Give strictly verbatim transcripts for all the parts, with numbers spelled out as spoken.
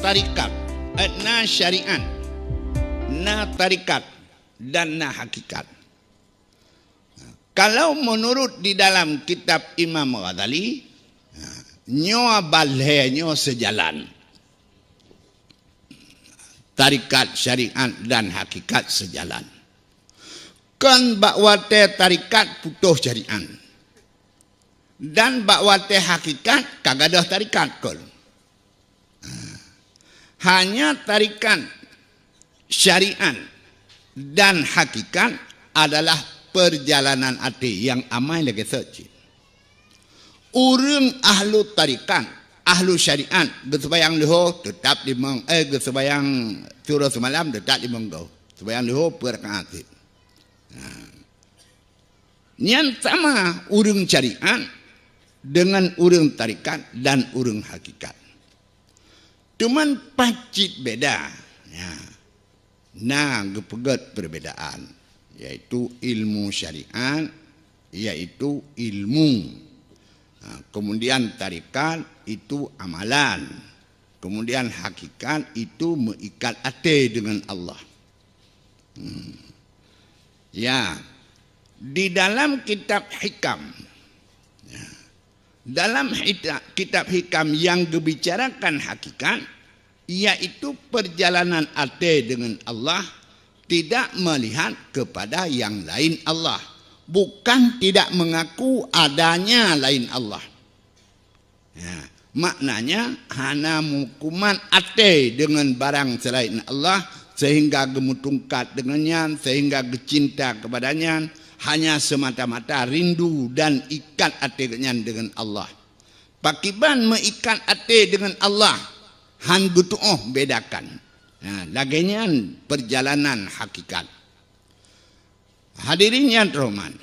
tarikat, eh, na syariat, na tarikat, dan na hakikat. Kalau menurut di dalam kitab Imam Ghazali, nyoe ban lhée nyoe seujalan. Tarikat, syariat, dan hakikat seujalan. Kon bak watée tarikat putôh syariat. Dan bak watée hakikat ka gadôh tarikat kon. Hanya tarikat, syariat, dan hakikat adalah perjalanan até nyang amai lagée seucit. Ureuëng ahlu tarikat, ahlu syariat, geuseubayang leuho teutap limong, eh, geuseubayang siuroe seumalam teutap limong goe. Seubayang leuho peuet rakaat cit. Nah, nyan sama ureuëng syariat dengan ureuëng tarikat dan ureuëng hakikat. Cuman pacit beda. Ya. Na geupeugét perbedaan, yaitu ilmu syariat, yaitu ilmu. Ha, kemudian tarikat itu amalan. Kemudian hakikat itu meuikat até dengan Allah. Hmm. Ya, di dalam kitab Hikam, ya, dalam hita-, kitab Hikam yang geubicarakan hakikat, yaitu perjalanan até dengan Allah, tidak melihat kepada yang lain Allah, bukan tidak mengaku adanya lain Allah. Ya, maknanya hana meukumat até dengan barang selain Allah, sehingga geumeutungkat dengan nyan, sehingga geucinta kepada nyan, hanya semata-mata rindu dan ikat até nyan dengan Allah. Pakiban meuikat até dengan Allah, han geutuoh bedakan. Nah, lagée nyan perjalanan hakikat. Hadirin nyang teuhoreumat,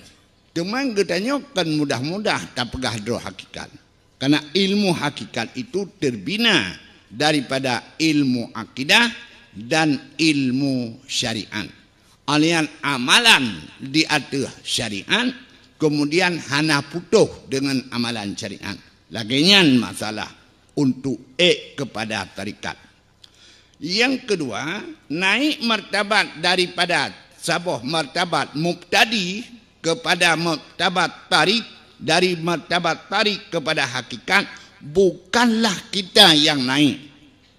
teuma geutanyoe kon mudah-mudah tapeugah droe hakikat. Karena ilmu hakikat itu terbina daripada ilmu akidah dan ilmu syariat. Alian amalan di ateueh syariat, kemudian hana putôh dengan amalan syariat. Lagée nyan masalah untuk ék kepada tarikat. Yang kedua, naik martabat daripada saboh martabat mubtadi kepada martabat tarik, dari martabat tarik kepada hakikat, bukanlah kita yang naik,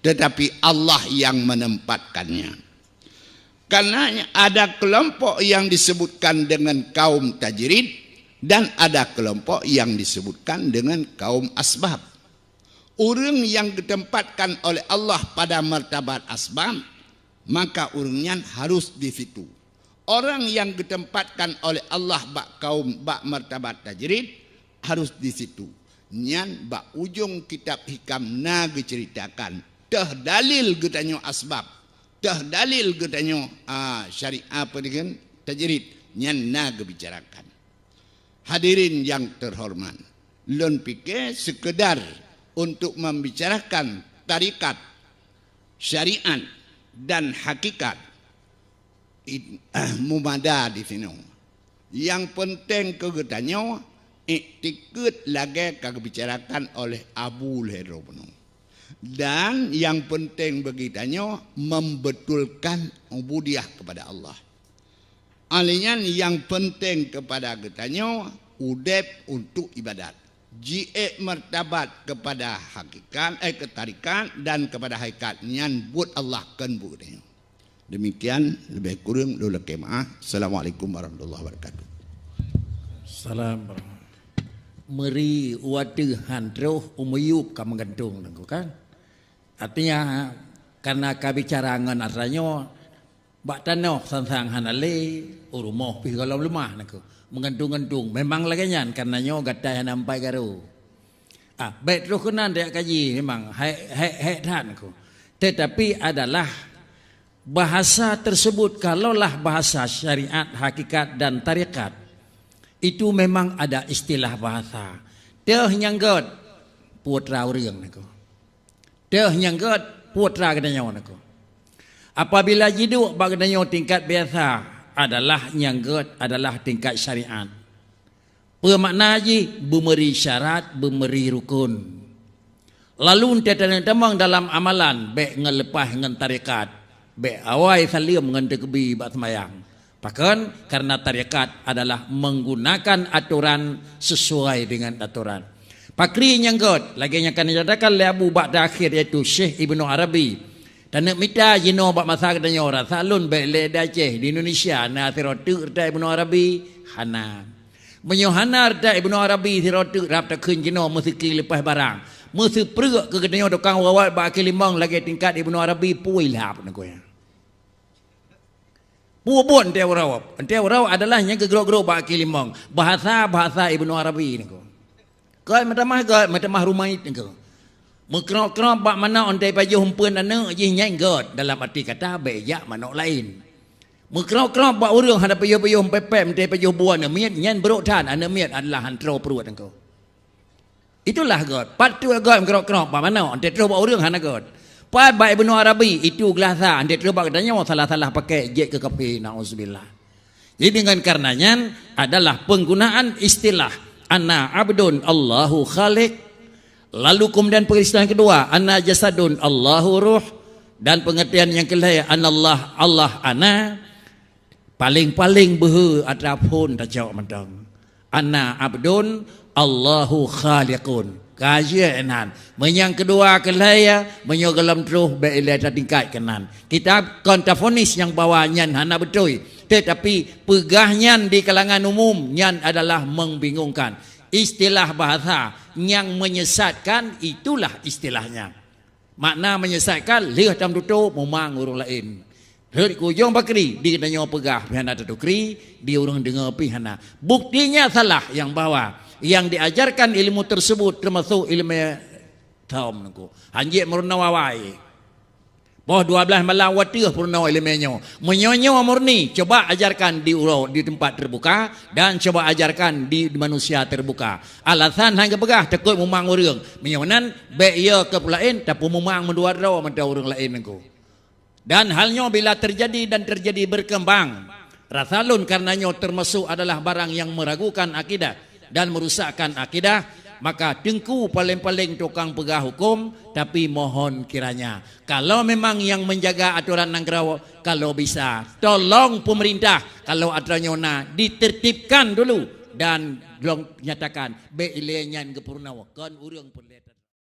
tetapi Allah yang menempatkannya. Karena ada kelompok yang disebutkan dengan kaum tajrid dan ada kelompok yang disebutkan dengan kaum asbab. Ureuëng nyang geutempatkan oleh Allah pada martabat asbab, maka ureuëng nyan harus di situ. Orang nyang geutempatkan oleh Allah bak kaum, bak martabat tajrid, harus di situ. Nyan bak ujong kitab Hikam na geuceuritakan, teuh dalil geutanyoe asbab, teuh dalil geutanyoe, a, syariat, apa dengan tajrid, nyan na geubicarakan. Hadirin yang terhormat, lôn pike sekedar untuk membicarakan tarikat, syariat, dan hakikat, it-, mumada di sinoe. Yang penting keu geutanyoe, iktikeuet lagée ka geubicarakan oleh Abu lhée droe bunoe. Dan yang penting bagi tanyoe, membetulkan ubudiyah kepada Allah. Alih nyan nyang penting kepada geutanyoe udeb untuk ibadat. Jiék martabat kepada hakikat, eh, keutarikat dan kepada hakikat nyan buet Allah kon buet geutanyoe. Demikian, lebih kurang lôn lakée meu'ah. Assalamualaikum warahmatullahi wabarakatuh. Salam. Meuri watée han troh u miyueb ka meugantung nangku kan. Artinya, karena ka bicara ngon atra nyoe, bak tanoh sang-sang hana lé, u rumoh pih gohlom leumah nangku. Meugantung-gantung. Memang lagée nyan, karena nyoe gatai hana ampai garu. Ah, bék troh keunan tajak kaji memang hai, hai, hai that nangku. Tetapi adalah bahasa tersebut, kalaulah bahasa syariat, hakikat dan tarekat, itu memang ada istilah bahasa. Teuh nyang gét putra ureuëng nangku. Teuh nyang gét putra geutanyoe nangku. Apabila jiduek bak geutanyoe tingkat biasa, adalah nyang gét adalah tingkat syariat. Peue makna jih? Beumeuri syarat, beumeuri rukun. Lalu teutamong dalam amalan, bék ngon leupah ngon tarekat, bék awai saleuem ngon teukeubie bak seumayang. Pakon? Karena tarekat adalah menggunakan atoran sesuai dengan atoran. Pakri nyang göt, lagée nyang ka nyatakan lé Abu Bakda Akhir, yaitu Syekh Ibnu Arabi. Taneuk mita jinoe bak masa geutanyoe, rasa lôn bék lé di Aceh, di Indonesia na sidroe teuk reuta Ibnu Arabi? Hana. Meunyoe hana reuta Ibnu Arabi sidroe teuk, rab takheun jinoe meuseuki leupah barang, meuseupreuek keu geutanyoe tukang rawat bak akhé limong lagée tingkat Ibnu Arabi, pui lhab neukue. Peue buet 'an tée uroe? 'An tée uroe adalah nyang keugrok-grok bak akhé limong. Bahasa-bahasa Ibnu Arabi neukue. Göt meutamah, göt meutamah rumaid neukue. Meukrok-krok bak manok 'an tée pajoh umpeuen aneuëk jih, nyan göt, dalam arti kata bék jak manok laén. Meukrok-krok bak ureuëng hana pajoh-pajoh pép-pép 'an tée pajoh buet aneuëk miet, nyan brok that, aneuëk miet adalah han troh pruet neukue. Itulah göt. Pat teuk göt meukrok-krok bak manok, 'an tée troh bak ureuëng hana göt. Pat bak Ibnu Arabi, itu glah sa, 'an tée troh bak geutanyoe salah-salah pakai jeuet keu kafé, naudzubillah. Jadi dengan karena nyan adalah penggunaan istilah ana abdun Allahu khaliq, lalu kemudian pengistilahan kedua ana jasadun Allahu ruh, dan pengertian yang kelhée anallah Allah ana. Paléng-paléng beuhe atra phon tacok mantong. Ana abdun, Allahu khaliqun. Ka jeuet nan. Meunyoe nyang keudua keuh lhée, meunyoe gohlom troh bék ilée tatingkat keunan. Kitab kon tafonis nyang bahwa nyan hana beutôi. Tetapi peugah nyan di kalangan umum nyan adalah membingungkan. Istilah bahasa nyang menyesatkan, itulah istilahnya. Makna menyesatkan, lheueh tameututoe mumang ureuëng laén. Lheueh keu ujong pakri, di geutanyoe peugah pih hana tatukri, di ureuëng deungoe pih hana. Buktinya salah nyang bahwa nyang diajarkan ilmu tersebut termasuk ilmu thom neukue. Hanjeuet meurunoe awai. Poh dua belas malam wateueh peurunoe ilmu nyoe. Meunyoe nyoe murni, coba ajarkan di uroe, di tempat terbuka dan coba ajarkan di manusia terbuka. Alasan hana geupeugah takot mumang ureuëng. Meunyoe nan, bék yo keu peulaén, tapi mumang meudua droe mantong ureuëng laén neukue. Dan hal nyoe bila terjadi dan terjadi berkembang, rasa lôn karena nyoe termasuk adalah barang yang meragukan akidah dan merusakkan akidah, maka teungku paléng-paléng tukang peugah huköm, tapi mohon kiranya, kalau memang yang menjaga aturan nanggroe, kalau bisa, tolong pemerintah, kalau atra nyoe na, ditertibkan dulu dan lôn nyatakan, bék ilée nyan geupeurunoe, kon ureuëng peureulée.